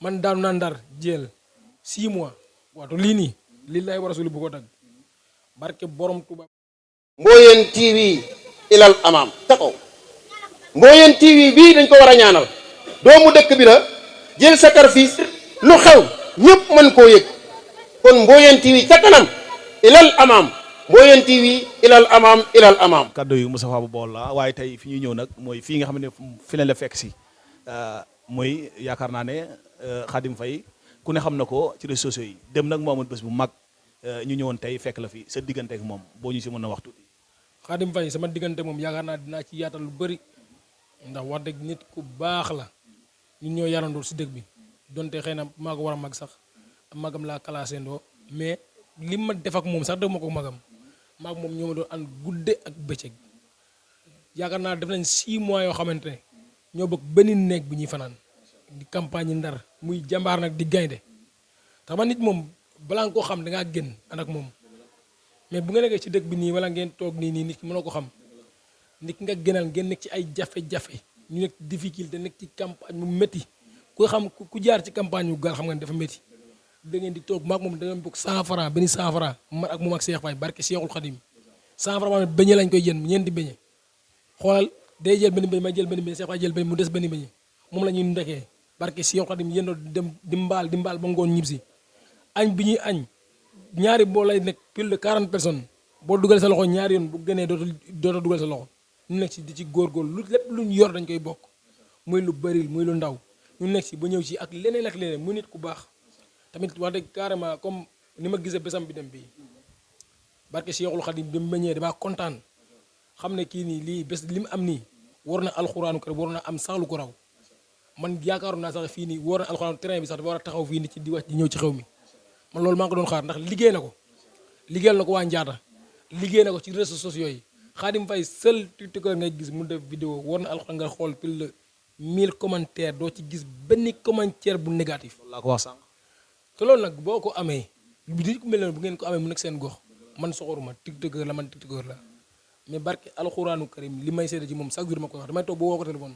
man daanu naa ndar jël 6 mois waatu lii nii lii lay war a suli bu ko dagg barke borom Tuuba. Mboyeen TV ilal amaam ca kaw Mboyeen TV bii dañ ko war a ñaanal doomu dëkk bi la jël sacrifice lu xew ñëpp mën koo yëg kon Mboyeen TV ca kanam ilal amaam Mboyeen TV ilal amaam ilal amaam. kaddu yu Moustapha bu Baol la waaye tey fi ñuy ñëw nag mooy fii nga xam ne fi leen la fekk si mooy yaakaar naa ne Khadim Faye ku ne xam na ko ci réseaux sociaux yi dem nag moo amoon bés bu mag ñu ñëwoon tey fekk la fi sa diggante ak moom boo ñu si mën a waxtu. Khadim Faye sama diggante moom yaakaar naa dinaa ci yaatal lu bëri ndax wax dëgg nit ku baax la ñun ñoo yarandoo si dëkk bi donte xëy na maa ko war a mag sax magam laa classé ndoo mais li ma def ak moom sax def ma ko magam maag moom ñoo ma doon ànd gudde ak bëccëg yaakaar naa def nañ 6 mois yoo xamante ne ñoo bokk benn néeg bi ñuy fanaan di campagne ndar muy jàmbaar nag di gaynde tax ma nit moom balaa nga koo xam da ngaa génn ànd ak moom mais bu nga nekkee ci dëkk bi nii wala ngeen toog nii nit ki mënoo ko xam nit ki nga gënal ngeen nekk ci ay jafe-jafe ñu nekk difficulté nekk ci campagne mu métti ku xam ku jaar ci campagne yu gaal xam nga ne dafa métti da ngeen di toog maag moom da ngeen bokk 100 francs benn 100 francs man ak moom ak Cheikh Faye barke Cheikhul Khadim 100 francs maanaam beñe lañ koy jënd ñeenti beñe xoolal day jël benn beñe may jël benn beñe Cheikh Faye jël benn mu des benn beñe moom la ñuy ndekee barke Cheikhul Khadim yéen dem di mbaal ba ngoon ñib si añ bi ñuy añ ñaari boo lay nekk plus de 40 personnes boo dugal sa loxo ñaari yoon bu gënee dootoo dugal sa loxo ñu nekk ci di ci góorgóorlu lu lépp luñ yor dañ koy bokk muy lu bëril muy lu ndaw ñu nekk ci ba ñëw ci ak leneen mu nit ku baax tamit wax dëgg carrément comme ni ma gisee bésam bi dem bii barke Cheikhul Khadim bi mu meññee damaa kontaan xam ne kii nii lii bés li mu am nii war na alxuraanu kër war na am sax lu ko raw man yaakaaroon naa sax fii nii war na alxuraanu terrain bi sax dafa war a taxaw fii nii ci di wax di ñëw ci xew mi man loolu maa ngi ko doon xaar ndax liggéeyal na ko waa Njaata liggéey na ko ci réseaux sociaux yi Khadim Faye seul tiktoker ngay gis mu def vidéo war na alxuraan nga xool plus de 1000 commentaires doo ci gis benn commentaire bu négatif. laa ko wax sànq. te loolu nag boo ko amee di ku mel noonu bu ngeen ko amee mu nekk seen gox man soxoruma tiktoker la man tiktoker la mais barke alxuraanu karim li may seede ci moom chaque jour ma koy wax damay toog boo woo ko téléphone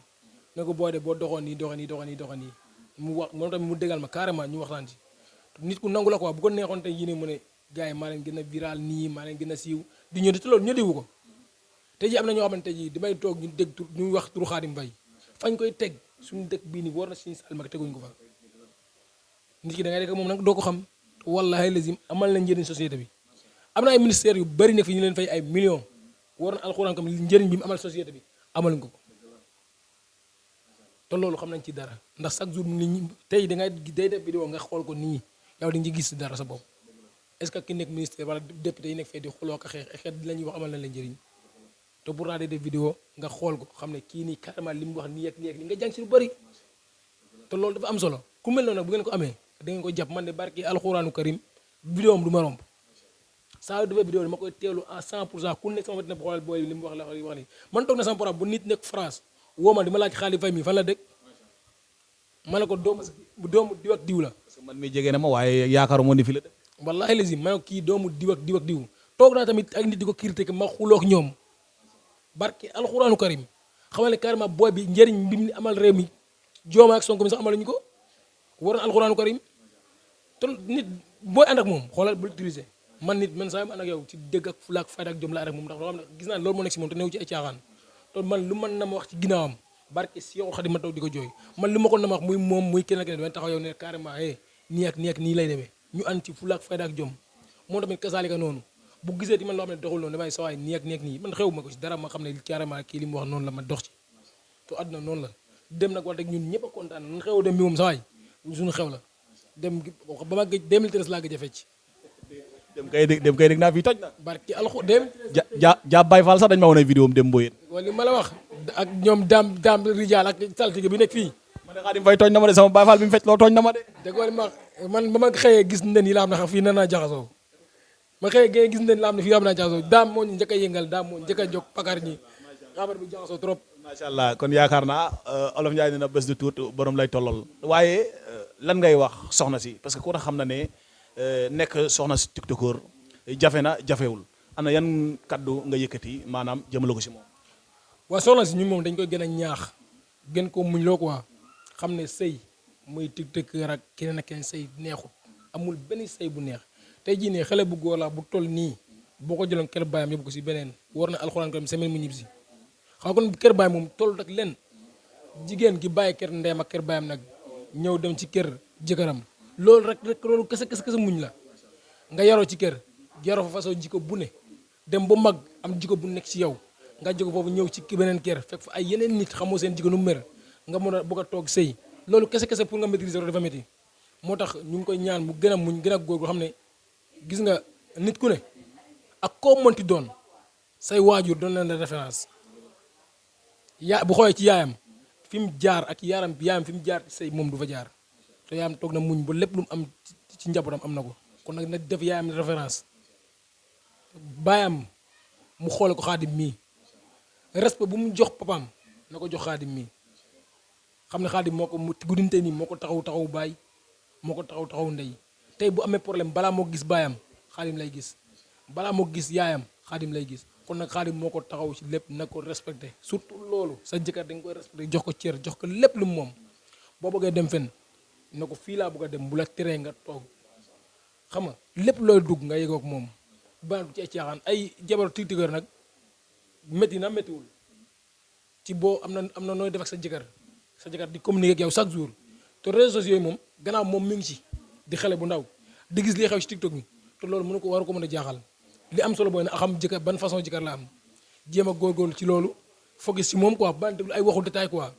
ne ko boo doxoon nii doxee nii mu wax moom tamit mu dégal ma carrément ñu waxtaan ci nit ku nangu la quoi bu ko neexoon tey yii ne mu ne gars yi maa leen gën a viral nii maa leen gën a siiw di ñëw te loolu ñëdiwu ko tey jii am na ñoo xamante ji damay toog ñu dégg tur ñu wax turu Khadim Faye fañ koy teg suñu dëkk bii nii war na suñu salma teguñ ko fa nit ki da ngay dégg moom nag doo ko xam wallahi lazim amal na njëriñ société bi am na ay ministères yu bari nekk fi ñu leen fay ay millions war na alxuraan comme njëriñ bi mu amal société bi amaluñ ko te loolu xam nañ ci dara ndax chaque jour nit ñi tey da ngay day def vidéo nga xool ko nii yow di nga gis dara sa bopp est-ce que ki nekk ministère wala député yi nekk fee di xuloo ko xeex xeet la ñuy wax amal na la njëriñ te pourtant day def vidéo nga xool ko xam ne kii nii carrément li mu wax nii ak nii nga jàng si lu bëri te loolu dafa am solo ku mel noonu nag bu ngeen ko amee da ngeen ko jàpp man de barki alxuraanu karim vidéo am du ma romb saa yu defee vidéo dama koy teelu à 100% ku nekk sama wet na xoolal booy li mu wax la wax nii man toog na sama programme bu nit nekk France woo ma di ma laaj Khadim Faye mi fan la dëkk ma ne ko doomu diw ak diw la. parce que man mi jege na ma waaye yaakaaruma ni fi la dëkk. wallahi lazim ma ne ko kii doomu diw ak diw toog naa tamit ak nit di ko critiquer ma xuloo ak ñoom barki alxuraanu karim xamal ne carrément booy bi njëriñ bi mu amal réew mi Diomaye ak Sonko mi sax amaluñu ko war na alxuraanu karim te nit booy ànd ak moom xoolal bul utiliser man nit man saa yu ma ànd ak yow ci dëgg ak fulaak fayda ak jom la ànd ak moom ndax loo xam ne gis naa loolu moo nekk si moom te néew ci ay caaxaan te man lu mën na ma wax ci ginnaawam barke si yow Xadim ma taw di ko jooy man lu ma ko na ma wax muy moom muy kenn ak keneen taxaw yow ne carrément nii ak nii lay demee ñu ànd ci fulaak fayda ak jom moom tamit kasaalika noonu bu gisee di man loo xam ne doxul noonu damay sawaay nii ak nii man xew ma ko ci dara ma xam ne carrément kii li mu wax noonu la ma dox ci te àdduna noonu la dem nag wax dëgg ñun ñëpp a kontaan nan xew dem bi moom sawaay suñu xew la dem ba ma gëj 2013 laa gëj a fecc dem kay dégg naa fii toj na. barki alxu dem ja Baye Fall sax dañ ma woon ay vidéo am dem Mboyeen. wala li ma la wax ak ñoom daam Rijal ak saltige bi nekk fii. ma ne Khadim Faye tooñ na ma de sama Baye Fall bi mu fecc loo tooñ na ma de. dégg nga ma man ba ma xëyee gis nen yi la am na xam fii nan naa jaxasoo ma xëyee gis nen la am ne fii am naa jaxasoo daam moo ñu njëkk a yëngal daam moo njëkk a jóg pakar ñi xabar bi jaxasoo trop. macha allah kon yaakaar naa Olof Ndiaye nee na bés du tuut borom lay tollal waaye lan ngay wax soxna si parce que ku ne xam na ne nekk soxna si tiktoker jafe na jafewul ana yan kaddu nga yëkkati maanaam jëmale ko si moom. waa soxna si ñun moom dañ koy gën a ñaax gën ko muñ loo quoi xam ne sëy muy tiktokeur ak keneen ak keneen say neexut amul benn say bu neex tey jii ne xale bu góor la bu toll nii boo ko jëloon kër baayam yóbbu ko si beneen war na alxuraan ko semaine mu ñib si xam kon kër baayam moom toll rek len jigéen gi bàyyi kër ndeem ak kër baayam nag ñëw dem ci kër jëkkëram loolu rek loolu kese muñ la nga yaroo ci kër yaroo fa façon jikko bu ne dem ba mag am jikko bu nekk ci yow nga jóge foofu ñëw ci beneen kër fekk fa ay yeneen nit xamoo seen jikko nu mer nga mën a bëgg a toog sëy loolu kese pour nga maîtriser loolu dafa métti moo tax ñu ngi koy ñaan mu gën a muñ gën a góor goo xam ne gis nga nit ku ne ak koo mënti doon say waajur doon leen la référence bu xoolee ci yaayam fi mu jaar ak yaayam fi mu jaar ci sëy moom du fa jaar te yaayam toog na muñ ba lépp lu mu am ci njabootam am na ko kon nag na def yaayam référence baayam mu xoole ko xaadim mii respect bu mu jox papaam na ko jox xaadim mii xam ne xaadim moo ko mu guddinte nii moo ko taxaw baay moo ko taxaw ndey tey bu amee problème balaa moo gis baayam xaadim lay gis balaa moo gis yaayam xaadim lay gis kon nag xaadim moo ko taxaw ci lépp na ko respecté surtout loolu sa jëkkër dañ koy respecté jox ko cër jox ko lépp lu mu moom boo bëggee dem fen na ko fii laa bëgg a dem bu la teree nga toog xam nga lépp looy dugg nga yëgoog moom ba du ci ay caaxaan ay jabar tiktokeur nag métti na méttiwul ci boo am na nooy def ak sa jëkkër di communiquer ak yow chaque jour te réseaux sociaux yi moom gannaaw moom mi ngi ci di xale bu ndaw di gis li xew ci tiktok bi te loolu mënu ko waru ko mën a jaaxal li am solo booy na xam jëkkër ban façon jëkkër la am jéem a góorgóorlu ci loolu focus ci moom quoi ba déglu ay waxu détail quoi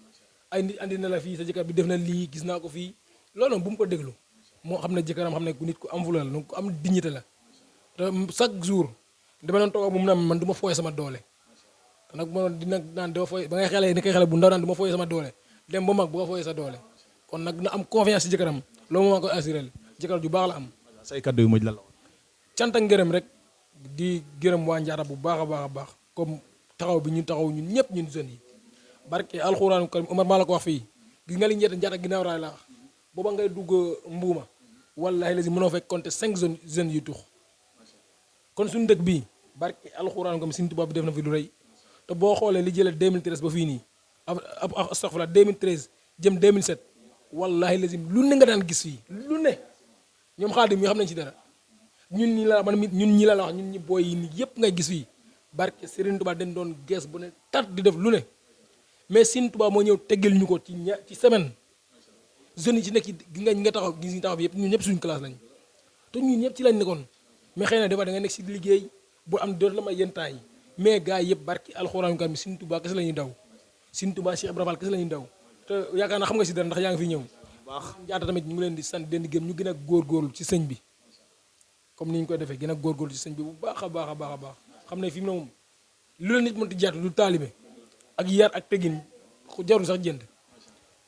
ay nit andi na la fii sa jëkkër bi def na lii gis naa ko fii loolu bu mu ko déglu moo xam ne jëkkëram xam ne ku nit ku am valeur la ku am dignité la te chaque jour dama doon toog ak moom na man du ma fooye sama doole te nag ma dina naan dama fooye ba ngay xale ni koy xale bu ndaw naan du ma fooye sama doole dem ba mag bu nga fooye sa doole kon nag na am confiance ci jëkkëram loolu moo ma koy assuré jëkkër ju baax la am. say kaddu yu mujj la woon. cant ak ngërëm rek di gërëm waa Njaara bu baax a baax comme taxaw bi ñu taxaw ñun ñëpp ñun jeunes yi barke alxuraanu karim Omar maa la ko wax fii gis nga li Njaata ginnaaw raay la wax booba ngay dugg mbuuma wallaahi la si mënoo fekk compter 5 jeunes yu tux kon suñu dëkk bii barke alxuraanu karim Sëriñ Tuubaa bi def na fi lu rëy te boo xoolee li jëlee 2013 ba fii nii astaghfirullah 2013 jëm 2007 wallaahi la si lu ne nga daan gis fii lu ne ñoom Xaadim yi xam nañ ci dara ñun ñi la man ñun ñi la wax ñun ñi booy yi nii yëpp ngay gis fii barke Serigne Touba dañ doon gees bu ne tat di def lu ne mais Serigne Touba moo ñëw teggil ñu ko ci semaine jeunes yi ci nekk gi nga taxaw gis ñu taxaw bi yëpp ñun ñëpp suñu classe lañ te ñun ñëpp ci lañ nekkoon mais xëy na des fois da nga nekk si liggéey bu am doot la may yenn temps yi mais gars yi yëpp barke alxuraan kan bi Serigne Touba kese la ñuy daw Serigne Touba Cheikh Ibrahima Fall kese la ñuy daw te yaakaar naa xam nga si dara ndax yaa ngi fi ñëw baax Njaata tamit ñu ngi leen di sant leen di gëm ñu gën a góorgóorlu ci sëñ bi comme ni ñu koy defee gën a góorgóorlu ci sëñ bi bu baax a baax a baax a baax xam ne fi mu ne moom lu la nit mënti jaatu du taalibe ak yar ak tegin jarul sax jënd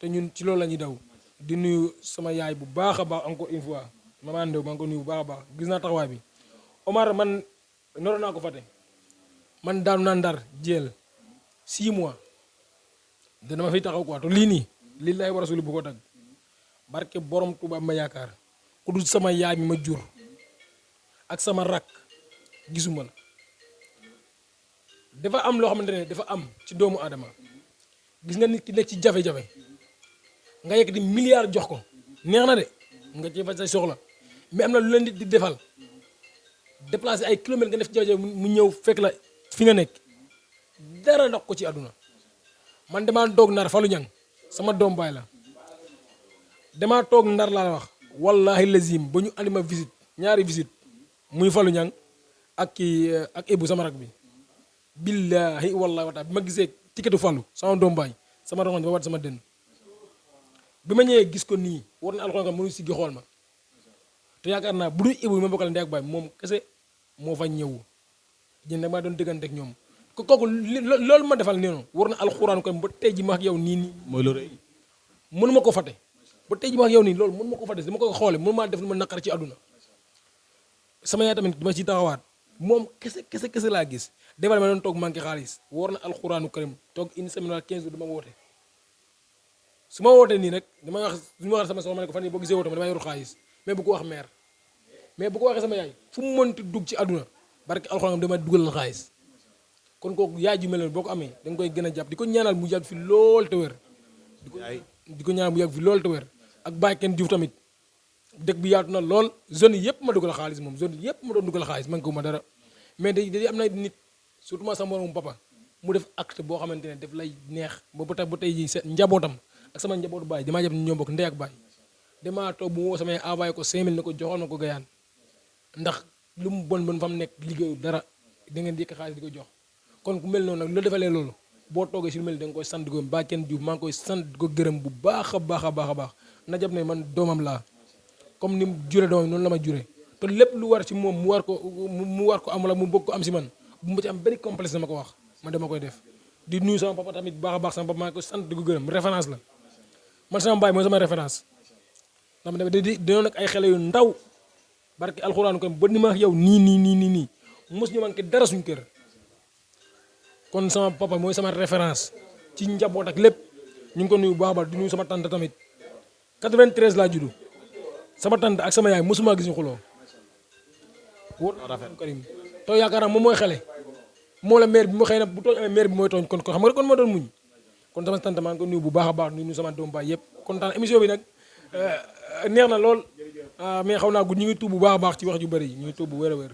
te ñun ci loolu la ñuy daw di nuyu sama yaay bu baax a baax encore une fois maman Ndew maa ngi ko nuyu bu baax a baax gis naa taxawaay bi Omar man noro naa ko fàtte man daanu naa ndar jël 6 mois dana ma fiy taxaw quoi te lii nii lii lay war a suli bu ko tag barke borom Tuuba ma yaakaar ku dul sama yaay mi ma jur ak sama rakk gisuma la dafa am loo xamante ne dafa am ci doomu aadama gis nga nit ki nekk ci jafe-jafe nga yegg di milliard jox ko neex na de nga ci faj say soxla mais am na lu leen di defal déplacer ay kilomètres nga def ci jafe-jafe mu ñëw fekk la fi nga nekk dara dox ko ci àdduna man damaa toog ndar Fallou Niang sama doom baay la damaa toog ndar laa wax wallahi lazim ba ñu andi ma visite ñaari visite muy Fallou Niang ak kii ak Ibou sama rak bi billahi wallahi wa taala bi ma gisee tiketu Fallou sama doom baay sama rongoñ ba wat sama dënn bi ma ñëwee gis ko nii war na alxuraan mënu siggi xool ma te yaakaar naa bu dul Ibou ma bokkal ndey ak baay moom kese moo fa ñëw jën damaa doon dëggante ak ñoom kooku loolu ma defal nee noonu war na alxuraan ko ba tey ji ma ak yow nii mooy lu rëy mënu ma ko fàtte ba tey ji ma ak yow nii loolu mënu ma ko fàtte dama koy xoole mënu maa def lu ma naqar ci àdduna sama yaay tamit dama ciy taxawaat moom kese laa gis defal ma doon toog manqué xaalis war na alxuraanu karim toog une semaine wala 15 jours dama woote su ma wootee nii rek damay wax su ma waxee sama soxna ma ne ko fan yii boo gisee woote ma damay yoru xaalis mais bu ko wax meer mais bu ko waxee sama yaay fu mu mënti dugg ci àdduna barke alxuraan dama dugalal xaalis kon kooku yaay ju mel noonu boo ko amee da nga koy gën a jàpp di ko ñaanal mu yàgg fi lool te wér di ko ñaanal mu yàgg fi lool te wér ak Baye Kenn Diouf tamit dëkk bi yaatu na lool zone yi yëpp ma dugal xaalis moom zone yi yëpp ma doon dugal xaalis man ko ma dara mais day am na nit surtout ma sama moromu papa mu def acte boo xamante ne daf lay neex ba tey jii sa njabootam ak sama njabootu baay damaa jàpp ne ñoo bokk ndey ak baay damaa toog bu mu woo samay envoyé ko 5000 ne ko joxoon ma ko gayaan ndax lu mu bon fa mu nekk liggéeyu dara da ngeen di yëkk xaalis di ko jox kon ku mel noonu nag lu defalee loolu boo toogee si lu mel da nga koy sant di ko Baye Kenn Diouf maa ngi koy sant di ko gërëm bu baax a baax a baax a baax na jàpp ne man doomam laa comme ni mu jure doomam noonu la ma jure te lépp lu war ci moom mu war ko am wala mu bëgg ko am si man bu mu ci am benn complexe dama ko wax man dama koy def di nuyu sama papa tamit baax a baax sama papa maa ngi koy sant di ko gërëm référence la man sama baay mooy sama référence dama dinoon nag ay xale yu ndaw barke alxuraan ko ba ni ma yow nii mos ñu manqué dara suñu kër kon sama papa mooy sama référence ci njaboot ak lépp ñu ngi ko nuyu bu baax a baax di nuyu sama tante tamit 93 laa juddu sama tante ak sama yaay mosuma gis ñu xuloo wóor rafet Karim to yaakaar naa moom mooy xale moo la maire bi mu xëy na bu tooñ amee maire bi mooy tooñ kon xam nga kon moo doon muñ kon sama tante maa ngi ko nuyu bu baax a baax nuyu sama doom baay yëpp kontaan émission bi nag neex na lool mais xaw naa gudd ñu ngi tuub bu baax a baax ci wax ju bëri ñu ngi tuub bu wér a wér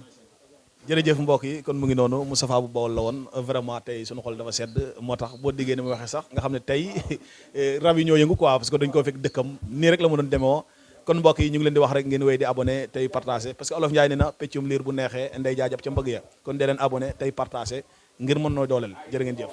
jërëjëf mbokk yi kon mu ngi noonu Moustapha bu Bawol la woon vraiment tey suñu xol dafa sedd moo tax boo diggee ni mu waxee sax nga xam ne tey rab yi ñoo yëngu quoi parce que dañ koo fekk dëkkam nii rek la mu doon demoo kon mbokk yi ñu ngi leen di wax rek ngeen wéy di abonné tey partagé parce que olof Njaay nee na peccum liir bu neexee ndey jaajab ca mbëgg ya kon dee leen abonné tey partagé ngir mën noo dooleel jërë ngeen jëf